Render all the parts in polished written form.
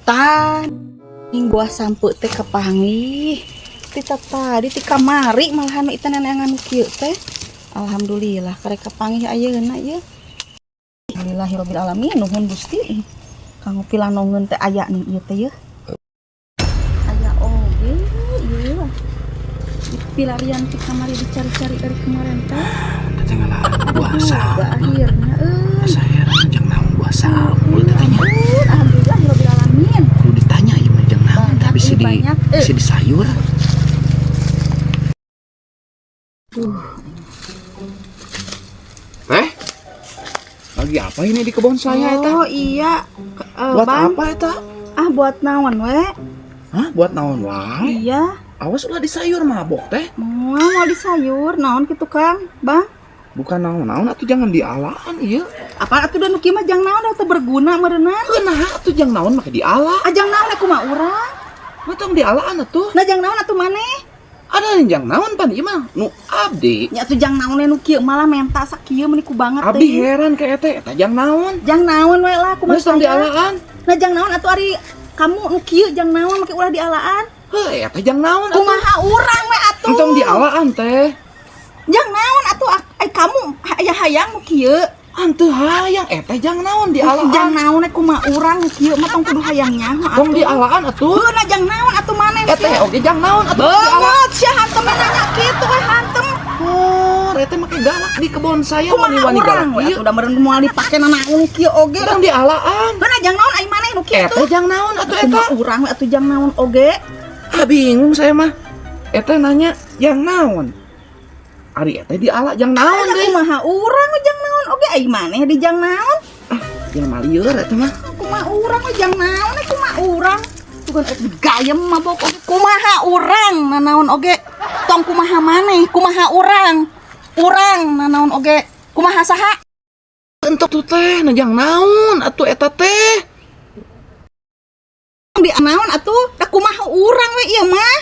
Tan, ning buah sampeu teh kapanggih. Ti tadi ti kamari malahan itu neneangan nu kieu teh. Alhamdulillah karek kapanggih ayeuna ieu. Alhamdulillahirabbil alamin, nuhun Gusti. Kanggo pilanongeun teh aya nih ieu teh yeuh. Aya oge ieu. Pilarian ti kamari dicari-cari dari kemarin teh. Teteh ngalaan buah Juga sampeu. Akhirnya euy. Asa heran jang naon buah sampeu teteh nya. Alhamdulillahirabbil alamin. Kudu ditanya ieu mah jang naon teh Banyak, bisa ih, di banyak, eh. bisa di sayur. Duh. Teh? Lagi apa ini di kebun saya eta? Oh iya, Buat Bang. apa eta? Ah, buat naon we? Hah, buat naon wae? Iya, Awas ulah di sayur mabok teh. mau mau di sayur naon kitu Kang, Bang? Bukan naon-naon atuh jangan dialaan ieu. Apa atuh da nu kieu mah jang naon da teu berguna meureunna? Kunaha atuh jang naon make diala? Ah, jang naon aku mah urang. Mah tong dialaan atuh. Nah, jang naon atuh maneh? Ada yang jang naon pan ieu mah nu abdi. Nya atuh jang naon nu kieu malah menta sakieu meuni ku banget Abdi teh. Heran ka eta eta jang naon? Jang naon we lah kumaha Geus tong saya. dialaan. Nah, jang naon atuh ari kamu nu kieu jang naon make ulah dialaan? Heuh, eta jang naon atuh? Kumaha urang we atuh? Entong dialaan teh. Jang naon atuh ai kamu aya hayang nu kieu? Henteu hayang eta jang naon dialaan. Jang naon we kumaha urang nu kieu mah tong kudu hayang nyaho Tong atuh. dialaan atuh. Heuh, nah jang naon atuh maneh nu Eta kieu? oge jang naon atuh dialaan. Banget sia hantem nanya kitu we hantem. Oh, eta make galak di kebon saya Kumaha wani-wani urang galak we ieu. atuh da meureun moal dipake nanaon kieu oge. Tong dialaan. Heuh, nah jang naon ai maneh nu kieu Eta tuh? jang naon atuh eta? Kumaha urang we atuh jang naon oge? Ah, bingung saya mah. Eta nanya jang naon. Ari eta diala jang naon Aya deui. Kumaha urang we jang naon oge ai maneh di jang naon? Ah, jelema lieur eta mah. Kumaha urang we jang naon eh kumaha urang? Tuh kan gayem mabok oge kumaha urang nanaon oge? Tong kumaha maneh, kumaha urang? Urang nanaon oge? Kumaha saha? Entok tuh teh na jang naon atuh eta teh. Di naon atuh? Da kumaha urang we ieu mah?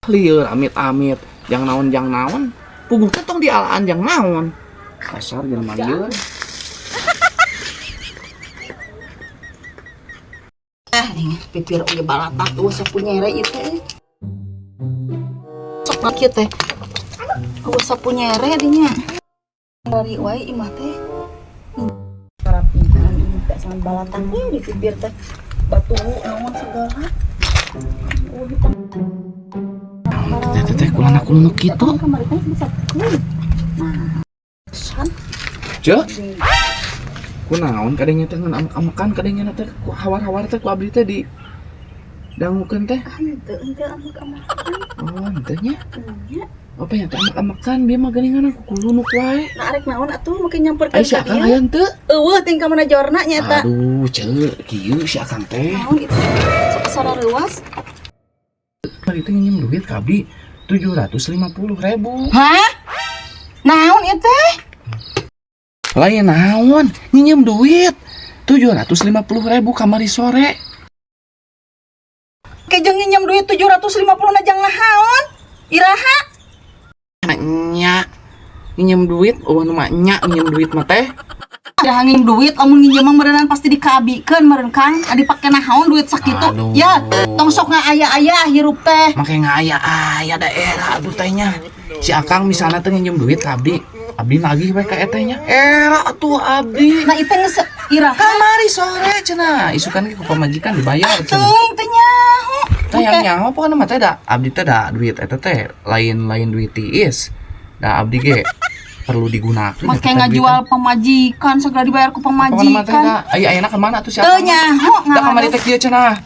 Lieur amit-amit jang naon jang naon. Puguh teh tong dialaan jang naon. Kasar jelema lieur. Ah, ini pipir oge balatak tuh sapu nyere ieu teh. Sok kieu teh. Eueuh sapu nyere dinya. Dari wae imah teh. Rapihan ini teh sama balatak we di pipir teh. Batu naon segala. Oh, hitam. Teh teh teh kulana kulunu kitu. Kamari kan bisa. Nah, san. Ceu. Kunaon kadangnya teh ngan amek-amekan kadangnya teh ku hawar-hawar teh ku abdi teh di dangukeun teh. Henteu, henteu amek-amekan. Oh, henteu nya. Nya. Apa ya teh amek-amekan bieu mah geuningan ku kulunuk wae. Nah, arek naon atuh make nyamperkeun Ai si ka Akang dieu? aya henteu? Eueuh ting ka mana jorna nya eta. Aduh, ceu, kieu si Akang teh. Naon itu? Sok sarareuwas. Kamari teh nginjem duit ka abdi 750 ribu. Hah? Naon ieu teh? Lain naon, nginjem duit 750 ribu kamari sore. Kejeng nginjem duit 750 na jang naon? Iraha? Nya nginjem duit, oh nu mah nya nginjem duit mah teh. Iraha nginjem duit, lamun nginjem mah meureunnan pasti dikaabikeun meureun Kang. Adi pake naon duit sakitu? Aduh. Ya, tong sok ngaaya-aya hirup teh. Make ngaya-aya daerah aduh teh nya. Si Akang misalnya teh nginjem duit ka abdi, abdi nagih we ka eta nya. Era atuh abdi. Nah, itu geus iraha. Kamari sore cenah, isukan ge ku pamajikan dibayar cenah. Teuing teh nyaho. Teh yang nyaho pokokna mah teh da abdi teh da duit eta teh lain lain duit tiis. Da abdi ge perlu digunakan. Make ngajual pamajikan segera dibayar ku Pokokna mah teh pamajikan. da aya ayeuna ka mana atuh si Teu Akang? nyaho. Da kamari teh kieu cenah.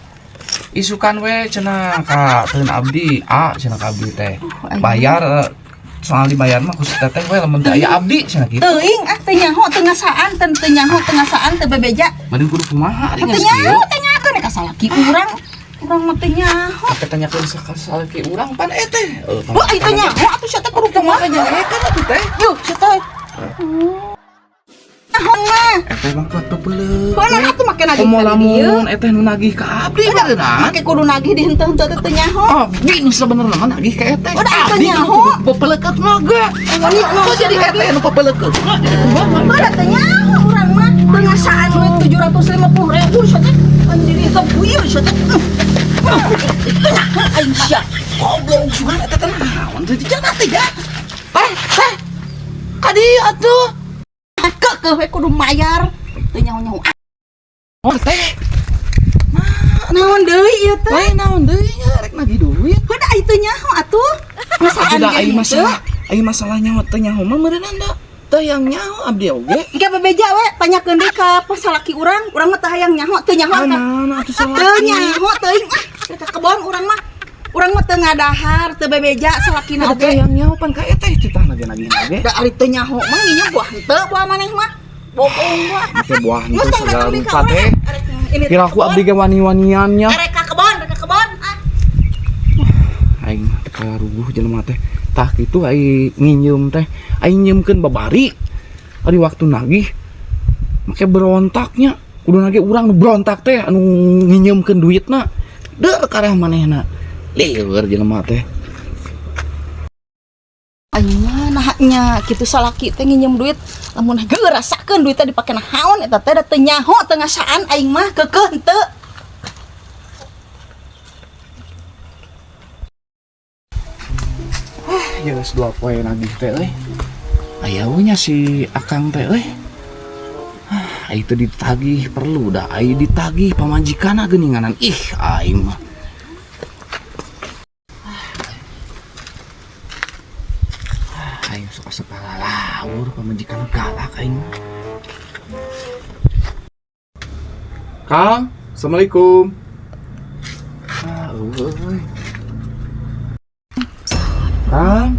Isukan we cenah ka teun abdi, a cenah ka abdi teh. Bayar soal dibayar mah khusus teteh we lamun teu aya abdi cenah kitu. Teuing ah teu nyaho teu ngasaan teu teu nyaho teu ngasaan teu bebeja. Mending kudu kumaha ari Teu geus nyaho kieu. teu nyaho ka salaki urang. Urang mah teu nyaho. Tapi tanyakeun salaki urang pan eh teh. Wah, itu nyaho atuh sia teh kudu kumaha? Nyanyekan atuh teh. Yuh, sia teh. Nyaho mah. Eta emang kuat pepeleuh. Mana atuh make nagih Komo ka di dieu. Lamun eteh nu nagih ka abdi beunang. Make kudu nagih di henteu-henteu teh teu nyaho. Abdi nu sabenerna mah nagih ka eteh. Udah, Abdi teu nu nyaho. kudu pepelekeut mah ge. Kok jadi eteh nu pepelekeut? Udah teu nyaho urang mah. Teu ngasaan duit 750 ribu sia teh. Anjir teh buyur sia teh. Teu nyaho aing sia. Goblok sugan eta teh naon teh jangan teh ya. Teh, teh. Ka dieu atuh. Keukeuh we kudu mayar. Teu nyaho-nyaho. Oh, teh. Naon deui ieu teh? Lain naon deui nya rek nagih duit. Udah itu nyaho atuh. Ngasaan Atuh da ge ai henteu. Masalah, ai masalahnya mah teu nyaho mah meureunnan da. Teu yang nyaho abdi oge. Engke bebeja we tanyakeun deui ka pasalaki urang, urang mah teu hayang nyaho, teu nyaho Ah, ka. naon atuh Teu salaki. nyaho teuing ah, rek ka kebon urang mah. Urang mah teu ngadahar, teu bebeja salakina Teu oge. yang nyaho pan ka eteh titah nagih nagih nage. Da ari teu nyaho mah nginya buah henteu buah maneh mah. Bohong buah. Teh buah Geus henteu tong segala datang deui ka rupa urang. teh. Arek ini Kira aku abdi ge wani-waniannya. Arek ka kebon, rek ka kebon ah. Aing mah teh karuguh jelema teh. Tah kitu ai nginjeum teh, ai nginjeumkeun babari. Ari waktu nagih make berontaknya. Kudu nagih urang nu berontak teh anu nginjeumkeun duitna. Deur karah manehna. Lieur jelema teh. Aing mah nah nya kitu salaki teh nginjem duit lamun geus rasakeun duitnya dipake naon eta teh da teu nyaho teu ngasaan aing mah keukeuh henteu. Ya geus 2 poe nagih teh euy. Aya we nya si Akang teh euy. Ah, ai teu ditagih perlu da ai ditagih pamajikanna geuninganan. Ih, aing mah. Ah, aing sok asa palalaur pamajikan galak aing mah. Kang, assalamualaikum. Ah, euy. Kang,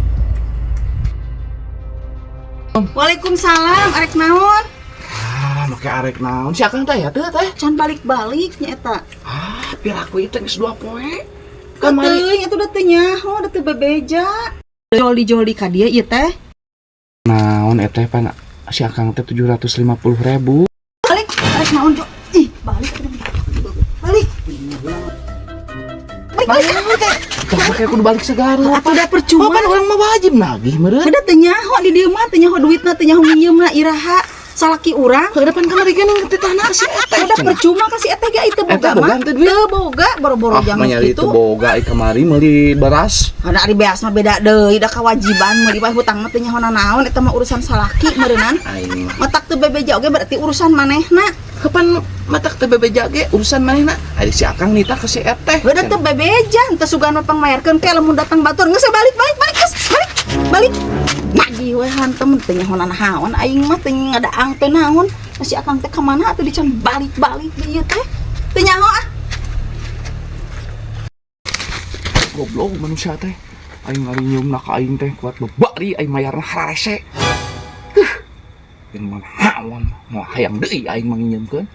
Waalaikumsalam, arek naon? Ah, make arek naon? Si Akang teh ya teu teh? Can balik-balik nya eta. Ah, piraku itu geus 2 poe. Kamari Teuing atuh da teu nyaho, da teu bebeja. Joli-joli ka dieu ieu teh. Naon eteh pan si Akang teh 750 ribu. Balik, arek naon Jo? Ih, balik atuh. Balik. Balik, balik, balik. Tah make kudu balik segala. Atuh da percuma. Pan urang mah wajib nagih meureun. Beda teu nyaho di dieu mah, teu nyaho duitna, teu nyaho nginjeumna iraha salaki urang. Ke depan kamari geuning titahna ka si eteh. Udah percuma kasih eteh ge itu boga Eta boga mah. henteu duit? Teu boga, boro-boro Ah, jangan mah nyari gitu. teu boga ai kamari meuli beras. Karena ari beas mah beda deui, da kewajiban meuli bae hutang mah teu nyaho naon eta mah urusan salaki meureunnan. Aing mah. Matak teu bebeja oge berarti urusan manehna. Kapan matak teu bebeja ge urusan manehna? Ari si Akang nitah ka si eteh. Beda teu bebeja, henteu sugan mah pangmayarkeun ke lamun datang batur geus balik balik balik geus balik. Balik. Nagih we hantem teu nyaho naon aing mah teu ngadaang teu naon. Si Akang teh ka mana atuh dican balik-balik di ieu teh. Teu nyaho ah. Goblok manusia teh. Aing ngarinyeumna ka aing teh kuat bebari aing mayarna hararese. Huh. Jeung mah naon moal hayang deui aing mah nginjeumkeun.